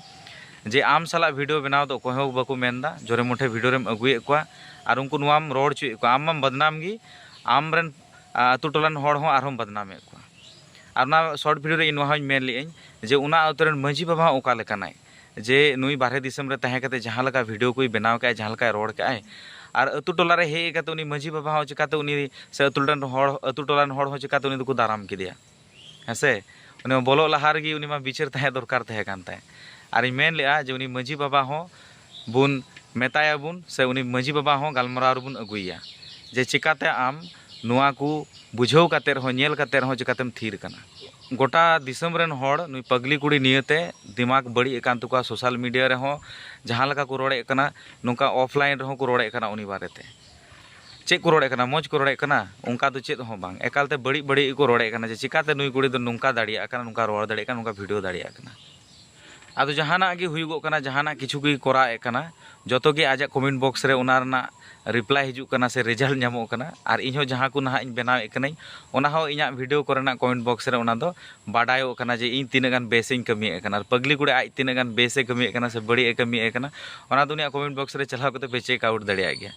ᱡᱮ ᱟᱢ ᱥᱟᱞᱟᱜ ᱵᱷᱤᱰᱤᱭᱳ ᱵᱮᱱᱟᱣ ᱫᱚ ᱚᱠᱚᱭ ᱦᱚᱸ ᱵᱟᱠᱚ ᱢᱮᱱᱫᱟ, ᱡᱳᱨᱮ ᱢᱩᱴᱷᱮ ᱵᱷᱤᱰᱤᱭᱳ ᱨᱮᱢ ᱟᱹᱜᱩᱭᱮᱫ ᱠᱚᱣᱟ ᱟᱨ ᱩᱱᱠᱩ ᱱᱚᱣᱟᱢ ᱨᱚᱲ ᱦᱚᱪᱚᱭᱮᱫ ᱠᱚᱣᱟ, ᱟᱢ ᱢᱟᱢ ᱵᱟᱫᱱᱟᱢ ᱜᱮ, ᱟᱢ ᱨᱮᱱ ᱟᱹᱛᱩ ᱴᱚᱞᱟ ᱨᱮᱱ ᱦᱚᱲ ᱦᱚᱸ ᱟᱨᱦᱚᱸᱢ ᱵᱟᱫᱱᱟᱢᱮᱫ ᱠᱚᱣᱟ᱾ ᱟᱨ ᱚᱱᱟ ᱥᱚᱨᱴ ᱵᱷᱤᱰᱤᱭᱳ ᱨᱮ ᱤᱧ ᱱᱚᱣᱟ ᱦᱚᱸᱧ ᱢᱮᱱ ᱞᱮᱫᱟᱹᱧ ᱡᱮ ᱚᱱᱟ ᱟᱹᱛᱩ ᱨᱮᱱ ᱢᱟᱺᱡᱷᱤ ᱵᱟᱵᱟ ᱦᱚᱸ ᱚᱠᱟ ᱞᱮᱠᱟᱱᱟᱭ, ᱡᱮ ᱱᱩᱭ ᱵᱟᱨᱦᱮ ᱫᱤᱥᱚᱢ ᱨᱮ ᱛᱟᱦᱮᱸ ᱠᱟᱛᱮ ᱡᱟᱦᱟᱸ ᱞᱮᱠᱟ ᱵᱷᱤᱰᱤᱭᱳ ᱠᱚᱭ ᱵᱮᱱᱟᱣ ᱠᱮᱜᱼᱟᱭ, ᱡᱟᱦᱟᱸ ᱞᱮᱠᱟᱭ ᱨᱚᱲ ᱠᱮᱜᱼᱟᱭ, ᱟᱨ ᱟᱹᱛᱩ ᱴᱚᱞᱟ ᱨᱮ ᱦᱮᱡ ᱠᱟᱛᱮ ᱩᱱᱤ ᱢᱟᱺᱡᱷᱤ ᱵᱟᱵᱟ ᱦᱚᱸ ᱪᱤᱠᱟᱹᱛᱮ ᱩᱱᱤ ᱥᱮ ᱟᱹᱛᱩ ᱴᱚᱞᱟ ᱨᱮᱱ ᱦᱚᱲ, ᱟᱹᱛᱩ ᱴᱚᱞᱟ ᱨᱮᱱ ᱦᱚᱲ ᱦᱚᱸ ᱪᱤᱠᱟᱹᱛᱮ ᱩᱱᱤ ᱫᱚᱠᱚ ᱫᱟᱨᱟᱢ ᱠᱮᱫᱮᱭᱟ? ᱦᱮᱸ ᱥᱮ? ᱩᱱᱤ ᱵᱚᱞᱚᱜ ᱞᱟᱦᱟ ᱨᱮᱜᱮ ᱩᱱᱤ ᱢᱟ ᱵᱤᱪᱟᱹᱨ ᱛᱟᱦᱮᱸ ᱫᱚᱨᱠᱟᱨ ᱛᱟᱦᱮᱸ ᱠᱟᱱ ᱛᱟᱭ᱾ ᱟᱨᱤᱧ ᱢᱮᱱ ᱞᱮᱜᱼᱟ ᱡᱮ ᱩᱱᱤ ᱢᱟᱺᱡᱷᱤ ᱵᱟᱵᱟ ᱦᱚᱸ ᱵᱚᱱ ᱢᱮᱛᱟᱭᱟᱵᱚᱱ ᱥᱮ ᱩᱱᱤ ᱢᱟᱺᱡᱷᱤ ᱵᱟᱵᱟ ᱦᱚᱸ ᱜᱟᱞᱢᱟᱨᱟᱣ ᱨᱮᱵᱚᱱ ᱟᱹᱜᱩᱭᱮᱭᱟ ᱡᱮ ᱪᱤᱠᱟᱹᱛᱮ ᱟᱢ ᱱᱚᱣᱟ ᱠᱚ ᱵᱩᱡᱷᱟᱹᱣ ᱠᱟᱛᱮ ᱨᱮᱦᱚᱸ, ᱧᱮᱞ ᱠᱟᱛᱮ ᱨᱮᱦᱚᱸ ᱪᱤᱠᱟᱹᱛᱮᱢ ᱛᱷᱤᱨ ᱠᱟᱱᱟ? ᱜᱚᱴᱟ ᱫᱤᱥᱚᱢ ᱨᱮᱱ ᱦᱚᱲ ᱱᱩᱭ ᱯᱟᱜᱽᱞᱤ ᱠᱩᱲᱤ ᱱᱤᱭᱟᱹᱛᱮ ᱫᱤᱢᱟᱜᱽ ᱵᱟᱹᱲᱤᱡ ᱟᱠᱟᱱ ᱛᱟᱠᱚᱣᱟ᱾ ᱥᱳᱥᱟᱞ ᱢᱤᱰᱤᱭᱟ ᱨᱮᱦᱚᱸ ᱡᱟᱦᱟᱸ ᱞᱮᱠᱟ ᱠᱚ ᱨᱚᱲᱮᱫ ᱠᱟᱱᱟ, ᱱᱚᱝᱠᱟ ᱚᱯᱷᱞᱟᱭᱤᱱ ᱨᱮᱦᱚᱸ ᱠᱚ ᱨᱚᱲᱮᱫ ᱠᱟᱱᱟ ᱩᱱᱤ ᱵᱟᱨᱮᱛᱮ᱾ ᱪᱮᱫ ᱠᱚ ᱨᱚᱲᱮᱫ ᱠᱟᱱᱟ? ᱢᱚᱡᱽ ᱠᱚ ᱨᱚᱲᱮᱫ ᱠᱟᱱᱟ? ᱚᱱᱠᱟ ᱫᱚ ᱪᱮᱫ ᱦᱚᱸ ᱵᱟᱝ᱾ ᱮᱠᱟᱞᱛᱮ ᱵᱟᱹᱲᱤᱡ ᱵᱟᱹᱲᱤᱡ ᱜᱮᱠᱚ ᱨᱚᱲᱮᱫ ᱠᱟᱱᱟ ᱡᱮ ᱪᱤᱠᱟᱹᱛᱮ ᱱᱩᱭ ᱠᱩᱲᱤ ᱫᱚ ᱱᱚᱝᱠᱟ ᱫᱟᱲᱮᱭᱟᱜ ᱠᱟᱱᱟ, ᱱᱚᱝᱠᱟ ᱨᱚᱲ ᱫᱟᱲᱮᱭᱟᱜ ᱠᱟᱱᱟ, ᱱᱚᱝᱠᱟ ᱵᱷᱤᱰᱤᱭᱳ ᱫᱟᱲᱮᱭᱟᱜ ᱠᱟᱱᱟ᱾ ᱟᱫᱚ ᱡᱟᱦᱟᱱᱟᱜ ᱜᱮ ᱦᱩᱭᱩᱜᱚᱜ ᱠᱟᱱᱟ, ᱡᱟᱦᱟᱱᱟᱜ ᱠᱤᱪᱷᱩ ᱜᱮ ᱠᱚᱨᱟᱣᱮᱫ ᱠᱟᱱᱟ, ᱡᱚᱛᱚ ᱜᱮ ᱟᱡᱟᱜ ᱠᱚᱢᱮᱱᱴ ᱵᱚᱠᱥ ᱨᱮ ᱚᱱᱟ ᱨᱮᱱᱟᱜ ᱨᱤᱯᱞᱟᱭ ᱦᱤᱡᱩᱜ ᱠᱟᱱᱟ ᱥᱮ ᱨᱮᱡᱟᱞᱴ ᱧᱟᱢᱚᱜ ᱠᱟᱱᱟ᱾ ᱟᱨ ᱤᱧᱦᱚᱸ ᱡᱟᱦᱟᱸ ᱠᱚ ᱱᱟᱦᱟᱜ ᱤᱧ ᱵᱮᱱᱟᱣᱮᱫ ᱠᱟᱹᱱᱟᱹᱧ, ᱚᱱᱟ ᱦᱚᱸ ᱤᱧᱟᱹᱜ ᱵᱷᱤᱰᱤᱭᱳ ᱠᱚᱨᱮᱱᱟᱜ ᱠᱚᱢᱮᱱᱴ ᱵᱚᱠᱥ ᱨᱮ ᱚᱱᱟ ᱫᱚ ᱵᱟᱰᱟᱭᱚᱜ ᱠᱟᱱᱟ ᱡᱮ ᱤᱧ ᱛᱤᱱᱟᱹᱜ ᱜᱟᱱ ᱵᱮᱥ ᱤᱧ ᱠᱟᱹᱢᱤᱭᱮᱫ ᱠᱟᱱᱟ᱾ ᱟᱨ ᱯᱟᱜᱽᱞᱤ ᱠᱩᱲᱤ ᱟᱡ ᱛᱤᱱᱟᱹᱜ ᱜᱟᱱ ᱵᱮᱥ ᱮ ᱠᱟᱹᱢᱤᱭᱮᱫ ᱠᱟᱱᱟ ᱥᱮ ᱵᱟᱹᱲᱤᱡ ᱮ ᱠᱟᱹᱢᱤᱭᱮᱫ ᱠᱟᱱᱟ, ᱚᱱᱟ ᱫᱚ ᱩᱱᱤᱭᱟᱜ ᱠᱚᱢᱮᱱᱴ ᱵᱚᱠᱥ ᱨᱮ ᱪᱟᱞᱟᱣ ᱠᱟᱛᱮ ᱯᱮ ᱪᱮᱠ ᱟᱣᱩᱴ ᱫᱟᱲᱮᱭᱟᱜ ᱜᱮᱭᱟ᱾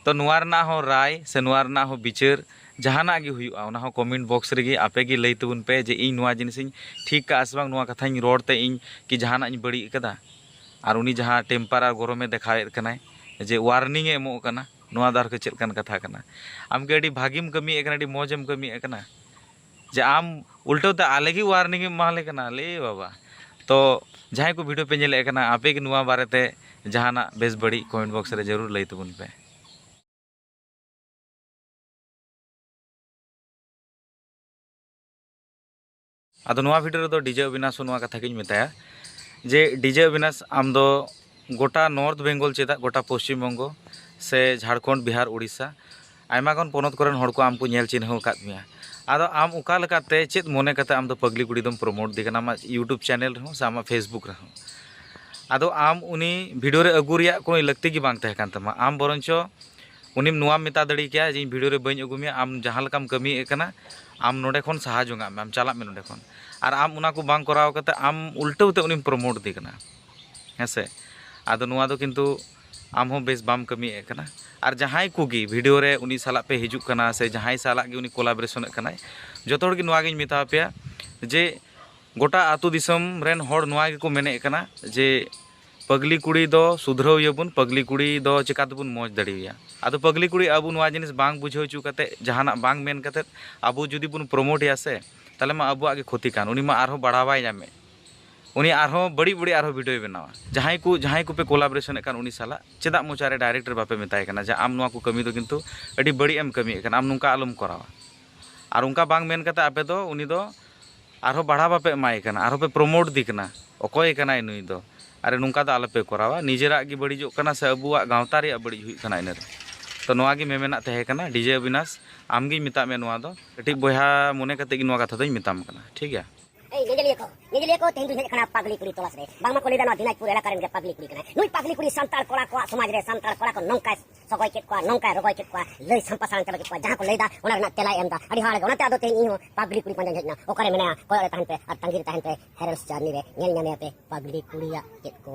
ᱛᱚ ᱱᱚᱣᱟ ᱨᱮᱱᱟᱜ ᱦᱚᱸ ᱨᱟᱭ ᱥᱮ ᱱᱚᱣᱟ ᱨᱮᱱᱟᱜ ᱦᱚᱸ ᱵᱤᱪᱟᱹᱨ ᱡᱟᱦᱟᱱᱟᱜ ᱜᱮ ᱦᱩᱭᱩᱜᱼᱟ, ᱚᱱᱟ ᱦᱚᱸ ᱠᱚᱢᱮᱱᱴ ᱵᱚᱠᱥ ᱨᱮᱜᱮ ᱟᱯᱮ ᱜᱮ ᱞᱟᱹᱭ ᱛᱟᱵᱚᱱ ᱯᱮ ᱡᱮ ᱤᱧ ᱱᱚᱣᱟ ᱡᱤᱱᱤᱥᱤᱧ ᱴᱷᱤᱠ ᱠᱟᱜᱼᱟ ᱥᱮ ᱵᱟᱝ, ᱱᱚᱣᱟ ᱠᱟᱛᱷᱟᱧ ᱨᱚᱲ ᱛᱮ ᱤᱧ ᱠᱤ ᱡᱟᱦᱟᱱᱟᱜ ᱤᱧ ᱵᱟᱹᱲᱤᱡ ᱟᱠᱟᱫᱟ? ᱟᱨ ᱩᱱᱤ ᱡᱟᱦᱟᱸ ᱴᱮᱢᱯᱟᱨ ᱟᱨ ᱜᱚᱨᱚᱢᱮ ᱫᱮᱠᱷᱟᱣᱮᱫ ᱠᱟᱱᱟᱭ, ᱡᱮ ᱳᱣᱟᱨᱱᱤᱝ ᱮ ᱮᱢᱚᱜ ᱠᱟᱱᱟ, ᱱᱚᱣᱟ ᱫᱚ ᱟᱨᱠᱤ ᱪᱮᱫ ᱞᱮᱠᱟᱱ ᱠᱟᱛᱷᱟ ᱠᱟᱱᱟ? ᱟᱢ ᱜᱮ ᱟᱹᱰᱤ ᱵᱷᱟᱹᱜᱤᱢ ᱠᱟᱹᱢᱤᱭᱮᱫ ᱠᱟᱱᱟ, ᱟᱹᱰᱤ ᱢᱚᱡᱮᱢ ᱠᱟᱹᱢᱤᱭᱮᱫ ᱠᱟᱱᱟ, ᱡᱮ ᱟᱢ ᱩᱞᱴᱟᱹᱣ ᱛᱮ ᱟᱞᱮ ᱜᱮ warning ᱮᱢ ᱮᱢᱟ ᱞᱮ ᱠᱟᱱᱟ, ᱞᱮ ᱵᱟᱵᱟ᱾ ᱛᱚ ᱡᱟᱦᱟᱸᱭ ᱠᱚ video ᱯᱮ ᱧᱮᱞᱮᱫ ᱠᱟᱱᱟ, ᱟᱯᱮ ᱜᱮ ᱱᱚᱣᱟ ᱵᱟᱨᱮᱛᱮ ᱡᱟᱦᱟᱱᱟᱜ ᱵᱮᱥ ᱵᱟᱹᱲᱤᱡ comment box ᱨᱮ ᱡᱟᱹᱨᱩᱲ ᱞᱟᱹᱭ ᱛᱟᱵᱚᱱ ᱯᱮ᱾ ᱟᱫᱚ ᱱᱚᱣᱟ video ᱨᱮᱫᱚ DJ ᱚᱵᱤᱱᱟᱥ ᱦᱚᱸ ᱱᱚᱣᱟ ᱠᱟᱛᱷᱟ ᱜᱤᱧ ᱢᱮᱛᱟᱭᱟ ᱡᱮ, DJ ᱚᱵᱤᱱᱟᱥ, ᱟᱢ ᱫᱚ ᱜᱚᱴᱟ North Bengal ᱪᱮᱫᱟᱜ, ᱜᱚᱴᱟ ᱯᱚᱥᱪᱤᱢ ᱵᱚᱝᱜᱚ ᱥᱮ ᱡᱷᱟᱲᱠᱷᱚᱸᱰ, ᱵᱤᱦᱟᱨ, ᱩᱲᱤᱥᱥᱟ, ᱟᱭᱢᱟ ᱜᱟᱱ ᱯᱚᱱᱚᱛ ᱠᱚᱨᱮᱱ ᱦᱚᱲ ᱠᱚ ᱟᱢ ᱠᱚ ᱧᱮᱞ ᱪᱤᱱᱦᱟᱹᱣ ᱟᱠᱟᱫ ᱢᱮᱭᱟ᱾ ᱟᱫᱚ ᱟᱢ ᱚᱠᱟ ᱞᱮᱠᱟᱛᱮ, ᱪᱮᱫ ᱢᱚᱱᱮ ᱠᱟᱛᱮ ᱟᱢ ᱫᱚ ᱯᱟᱜᱽᱞᱤ ᱠᱩᱲᱤ ᱫᱚᱢ promote ᱫᱮ ᱠᱟᱱᱟ ᱟᱢᱟᱜ YouTube channel ᱨᱮᱦᱚᱸ ᱥᱮ ᱟᱢᱟᱜ Facebook ᱨᱮᱦᱚᱸ? ᱟᱫᱚ ᱟᱢ ᱩᱱᱤ video ᱨᱮ ᱟᱹᱜᱩ ᱨᱮᱭᱟᱜ ᱠᱳᱱᱳ ᱞᱟᱹᱠᱛᱤ ᱜᱮ ᱵᱟᱝ ᱛᱟᱦᱮᱸ ᱠᱟᱱ ᱛᱟᱢᱟ᱾ ᱟᱢ ᱵᱚᱨᱚᱱᱪᱚ ᱩᱱᱤᱢ ᱱᱚᱣᱟᱢ ᱢᱮᱛᱟ ᱫᱟᱲᱮ ᱠᱮᱭᱟ ᱡᱮ, "ᱤᱧ video ᱨᱮ ᱵᱟᱹᱧ ᱟᱹᱜᱩ ᱢᱮᱭᱟ, ᱟᱢ ᱡᱟᱦᱟᱸ ᱞᱮᱠᱟᱢ ᱠᱟᱹᱢᱤᱭᱮᱫ ᱠᱟᱱᱟ, ᱟᱢ ᱱᱚᱰᱮ ᱠᱷᱚᱱ ᱥᱟᱦᱟ ᱡᱚᱝᱟᱜ ᱢᱮ, ᱟᱢ ᱪᱟᱞᱟᱜ ᱢᱮ ᱱᱚᱰᱮ ᱠᱷᱚᱱ᱾" ᱟᱨ ᱟᱢ ᱚᱱᱟ ᱠᱚ ᱵᱟᱝ ᱠᱚᱨᱟᱣ ᱠᱟᱛᱮ ᱟᱢ ᱩᱞᱴᱟᱹᱣ ᱛᱮ ᱩᱱᱤᱢ promote ᱫᱮ ᱠᱟᱱᱟ, ᱦᱮᱸ ᱥᱮ? ᱟᱫᱚ ᱱᱚᱣᱟ ᱫᱚ ᱠᱤᱱᱛᱩ ᱟᱢ ᱦᱚᱸ ᱵᱮᱥ ᱵᱟᱢ ᱠᱟᱹᱢᱤᱭᱮᱫ ᱠᱟᱱᱟ᱾ ᱟᱨ ᱡᱟᱦᱟᱸᱭ ᱠᱚᱜᱮ video ᱨᱮ ᱩᱱᱤ ᱥᱟᱞᱟᱜ ᱯᱮ ᱦᱤᱡᱩᱜ ᱠᱟᱱᱟ ᱥᱮ ᱡᱟᱦᱟᱸᱭ ᱥᱟᱞᱟᱜ ᱜᱮ ᱩᱱᱤ collaboration ᱮᱫ ᱠᱟᱱᱟᱭ, ᱡᱚᱛᱚ ᱦᱚᱲ ᱜᱮ ᱱᱚᱣᱟ ᱜᱤᱧ ᱢᱮᱛᱟ ᱯᱮᱭᱟ ᱡᱮ, ᱜᱚᱴᱟ ᱟᱹᱛᱩ ᱫᱤᱥᱚᱢ ᱨᱮᱱ ᱦᱚᱲ ᱱᱚᱣᱟ ᱜᱮᱠᱚ ᱢᱮᱱᱮᱫ ᱠᱟᱱᱟ ᱡᱮ, ᱯᱟᱜᱽᱞᱤ ᱠᱩᱲᱤ ᱫᱚ ᱥᱩᱫᱷᱨᱟᱹᱣ ᱮᱭᱟᱵᱚᱱ, ᱯᱟᱜᱽᱞᱤ ᱠᱩᱲᱤ ᱫᱚ ᱪᱮᱠᱟ ᱛᱮᱵᱚᱱ ᱢᱚᱡᱽ ᱫᱟᱲᱮᱣᱟᱭᱟ? ᱟᱫᱚ ᱯᱟᱜᱽᱞᱤ ᱠᱩᱲᱤ ᱟᱵᱚ ᱱᱚᱣᱟ ᱡᱤᱱᱤᱥ ᱵᱟᱝ ᱵᱩᱡᱷᱟᱹᱣ ᱦᱚᱪᱚ ᱠᱟᱛᱮ, ᱡᱟᱦᱟᱱᱟᱜ ᱵᱟᱝ ᱢᱮᱱ ᱠᱟᱛᱮ, ᱟᱵᱚ ᱡᱩᱫᱤ ᱵᱚᱱ promote ᱮᱭᱟ ᱥᱮ, ᱛᱟᱦᱚᱞᱮ ᱢᱟ ᱟᱵᱚᱣᱟᱜ ᱜᱮ ᱠᱷᱚᱛᱤ ᱠᱟᱱ, ᱩᱱᱤ ᱢᱟ ᱟᱨᱦᱚᱸ ᱵᱟᱲᱟᱣᱟᱭ ᱧᱟᱢᱮ, ᱩᱱᱤ ᱟᱨᱦᱚᱸ ᱵᱟᱹᱲᱤᱡ ᱵᱟᱹᱲᱤᱡ ᱟᱨᱦᱚᱸ video ᱭ ᱵᱮᱱᱟᱣᱟ᱾ ᱡᱟᱦᱟᱸᱭ ᱠᱚ, ᱡᱟᱦᱟᱸᱭ ᱠᱚᱯᱮ collaboration ᱮᱫ ᱠᱟᱱ ᱩᱱᱤ ᱥᱟᱞᱟᱜ, ᱪᱮᱫᱟᱜ ᱢᱚᱪᱟ ᱨᱮ direct ᱨᱮ ᱵᱟᱯᱮ ᱢᱮᱛᱟᱭ ᱠᱟᱱᱟ ᱡᱮ, "ᱟᱢ ᱱᱚᱣᱟ ᱠᱚ ᱠᱟᱹᱢᱤ ᱫᱚ ᱠᱤᱱᱛᱩ ᱟᱹᱰᱤ ᱵᱟᱹᱲᱤᱡ ᱮᱢ ᱠᱟᱹᱢᱤᱭᱮᱫ ᱠᱟᱱᱟ, ᱟᱢ ᱱᱚᱝᱠᱟ ᱟᱞᱚᱢ ᱠᱚᱨᱟᱣᱟ"? ᱟᱨ ᱚᱱᱠᱟ ᱵᱟᱝ ᱢᱮᱱ ᱠᱟᱛᱮ ᱟᱯᱮ ᱫᱚ ᱩᱱᱤ ᱫᱚ ᱟᱨᱦᱚᱸ ᱵᱟᱲᱦᱟᱣ ᱵᱟᱯᱮ ᱮᱢᱟᱭ ᱠᱟᱱᱟ, ᱟᱨᱦᱚᱸ ᱯᱮ promote ᱫᱮ ᱠᱟᱱᱟ᱾ ᱚᱠᱚᱭ ᱠᱟᱱᱟᱭ ᱱᱩᱭ ᱫᱚ? ᱟᱨᱮ, ᱱᱚᱝᱠᱟ ᱫᱚ ᱟᱞᱚᱯᱮ ᱠᱚᱨᱟᱣᱟ, ᱱᱤᱡᱮᱨᱟᱜ ᱜᱮ ᱵᱟᱹᱲᱤᱡᱚᱜ ᱠᱟᱱᱟ ᱥᱮ ᱟᱵᱚᱣᱟᱜ ᱜᱟᱶᱛᱟ ᱨᱮᱭᱟᱜ ᱵᱟᱹᱲᱤᱡ ᱦᱩᱭᱩᱜ ᱠᱟᱱᱟ ᱤᱱᱟᱹᱨᱮ᱾ ᱛᱚ ᱱᱚᱣᱟ ᱜᱮ ᱢᱮᱢᱮᱱᱟᱜ ᱛᱟᱦᱮᱸ ᱠᱟᱱᱟ᱾ DJ ᱚᱵᱤᱱᱟᱥ, ᱟᱢᱜᱤᱧ ᱢᱮᱛᱟᱜ ᱢᱮ ᱱᱚᱣᱟ ᱫᱚ, ᱠᱟᱹᱴᱤᱡ ᱵᱚᱭᱦᱟ ᱢᱚᱱᱮ ᱠᱟᱛᱮ ᱜᱮ ᱱᱚᱣᱟ ᱠᱟᱛᱷᱟ ᱫᱚᱧ ᱢᱮᱛᱟᱢ ᱠᱟᱱᱟ, ᱴᱷᱤᱠ ᱜᱮᱭᱟ? ᱮᱭ ᱧᱮᱧᱮᱞᱤᱭᱟᱹ ᱠᱚ, ᱧᱮᱧᱮᱞᱤᱭᱟᱹ ᱠᱚ, ᱛᱮᱦᱮᱧ ᱫᱚᱧ ᱦᱮᱡ ᱟᱠᱟᱱᱟ ᱯᱟᱜᱽᱞᱤ ᱠᱩᱲᱤ ᱛᱚᱞᱟᱥ ᱨᱮ᱾ ᱵᱟᱝᱢᱟ ᱠᱚ ᱞᱟᱹᱭᱫᱟ ᱱᱚᱣᱟ ᱫᱤᱱᱟᱡᱽᱯᱩᱨ ᱮᱞᱟᱠᱟ ᱨᱮᱱ ᱜᱮ ᱯᱟᱜᱽᱞᱤ ᱠᱩᱲᱤ ᱠᱟᱱᱟᱭ᱾ ᱱᱩᱭ ᱯᱟᱜᱽᱞᱤ ᱠᱩᱲᱤ ᱥᱟᱱᱛᱟᱲ ᱠᱚᱲᱟ ᱠᱚᱣᱟᱜ ᱥᱚᱢᱟᱡᱽ ᱨᱮ ᱥᱟᱱᱛᱟᱲ ᱠᱚᱲᱟ ᱠᱚ ᱱᱚᱝᱠᱟᱭ ᱥᱚᱜᱚᱭ ᱠᱮᱫ ᱠᱚᱣᱟ, ᱱᱚᱝᱠᱟᱭ ᱨᱚᱜᱚᱭ ᱠᱮᱫ ᱠᱚᱣᱟ, ᱞᱟᱹᱭ ᱥᱟᱢᱯᱟ ᱥᱟᱲᱟᱝ ᱪᱟᱵᱟ ᱠᱮᱫ ᱠᱚᱣᱟ᱾ ᱡᱟᱦᱟᱸ ᱠᱚ ᱞᱟᱹᱭᱫᱟ ᱚᱱᱟ ᱨᱮᱱᱟᱜ ᱛᱮᱞᱟᱭ ᱮᱢᱫᱟ᱾ ᱟᱹᱰᱤ ᱦᱟᱦᱟᱲᱟ ᱜᱮ᱾ ᱚᱱᱟᱛᱮ ᱟᱫᱚ ᱛᱮᱦᱮᱧ ᱤᱧ ᱦᱚᱸ ᱯᱟᱜᱽᱞᱤ ᱠᱩᱲᱤ ᱯᱟᱸᱡᱟᱧ ᱦᱮᱡ ᱮᱱᱟ᱾ ᱚᱠᱟᱨᱮ ᱢᱮᱱᱟᱭᱟ? ᱠᱚᱭᱚᱜ ᱨᱮ ᱛᱟᱦᱮᱱ ᱯᱮ ᱟᱨ ᱛᱟᱺᱜᱤ ᱨᱮ ᱛᱟᱦᱮᱱ ᱯᱮ᱾ Heroes journey ᱨᱮ ᱧᱮᱞ ᱧᱟᱢᱮᱭᱟ ᱯᱮ ᱯᱟᱜᱽᱞᱤ ᱠᱩᱲᱤᱭᱟᱜ ᱪᱮᱫ ᱠᱚ᱾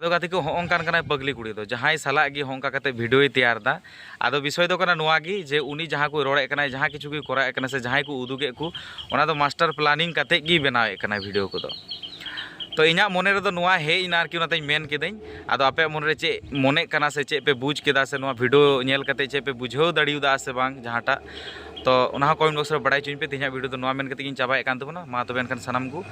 ᱟᱫᱚ ᱜᱟᱛᱮ ᱠᱚ, ᱦᱚᱸᱜᱼᱚ ᱱᱚᱝᱠᱟᱱ ᱠᱟᱱᱟᱭ ᱯᱟᱜᱽᱞᱤ ᱠᱩᱲᱤ ᱫᱚ, ᱡᱟᱦᱟᱸᱭ ᱥᱟᱞᱟᱜ ᱜᱮ ᱦᱚᱸᱜᱼᱚ ᱱᱚᱝᱠᱟ ᱠᱟᱛᱮ video ᱭ ᱛᱮᱭᱟᱨ ᱫᱟ᱾ ᱟᱫᱚ ᱵᱤᱥᱚᱭ ᱫᱚ ᱠᱟᱱᱟ ᱱᱚᱣᱟ ᱜᱮ ᱡᱮ ᱩᱱᱤ ᱡᱟᱦᱟᱸ ᱠᱚᱭ ᱨᱚᱲᱮᱫ ᱠᱟᱱᱟᱭ, ᱡᱟᱦᱟᱸ ᱠᱤᱪᱷᱩ ᱜᱮᱭ ᱠᱚᱨᱟᱣᱮᱫ ᱠᱟᱱᱟᱭ ᱥᱮ ᱡᱟᱦᱟᱸᱭ ᱠᱚ ᱩᱫᱩᱜᱮᱫ ᱠᱚ, ᱚᱱᱟ ᱫᱚ master planning ᱠᱟᱛᱮ ᱜᱮᱭ ᱵᱮᱱᱟᱣᱮᱫ ᱠᱟᱱᱟᱭ video ᱠᱚᱫᱚ᱾ ᱛᱚ ᱤᱧᱟᱹᱜ ᱢᱚᱱᱮ ᱨᱮᱫᱚ ᱱᱚᱣᱟ ᱦᱮᱡ ᱮᱱᱟ ᱟᱨᱠᱤ, ᱚᱱᱟᱛᱮᱧ ᱢᱮᱱ ᱠᱤᱫᱟᱹᱧ᱾ ᱟᱫᱚ ᱟᱯᱮᱭᱟᱜ ᱢᱚᱱᱮᱨᱮ ᱪᱮᱫ ᱢᱚᱱᱮᱜ ᱠᱟᱱᱟ ᱥᱮ ᱪᱮᱫ ᱯᱮ ᱵᱩᱡᱽ ᱠᱮᱫᱟ ᱥᱮ ᱱᱚᱣᱟ ᱵᱷᱤᱰᱤᱭᱳ ᱧᱮᱞ ᱠᱟᱛᱮ ᱪᱮᱫ ᱯᱮ ᱵᱩᱡᱷᱟᱹᱣ ᱫᱟᱲᱮᱭᱟᱫᱟ ᱥᱮ ᱵᱟᱝ ᱡᱟᱦᱟᱸᱴᱟᱜ, ᱛᱚ ᱚᱱᱟ ᱦᱚᱸ ᱠᱚᱢᱮᱱᱴ ᱵᱚᱠᱥ ᱨᱮ ᱵᱟᱲᱟᱭ ᱦᱚᱪᱚᱧ ᱯᱮ᱾ ᱛᱮᱦᱮᱧᱟᱜ ᱵᱷᱤᱰᱤᱭᱳ ᱫᱚ ᱱᱚᱣᱟ ᱢᱮᱱ ᱠᱟᱛᱮ ᱜᱤᱧ ᱪᱟᱵᱟᱭᱮᱫ ᱠᱟᱱ ᱛᱟᱵᱚᱱᱟ᱾ ᱢᱟ ᱛᱚᱵᱮ ᱮᱱᱠᱷᱟᱱ ᱥᱟᱱᱟᱢ ᱠᱚ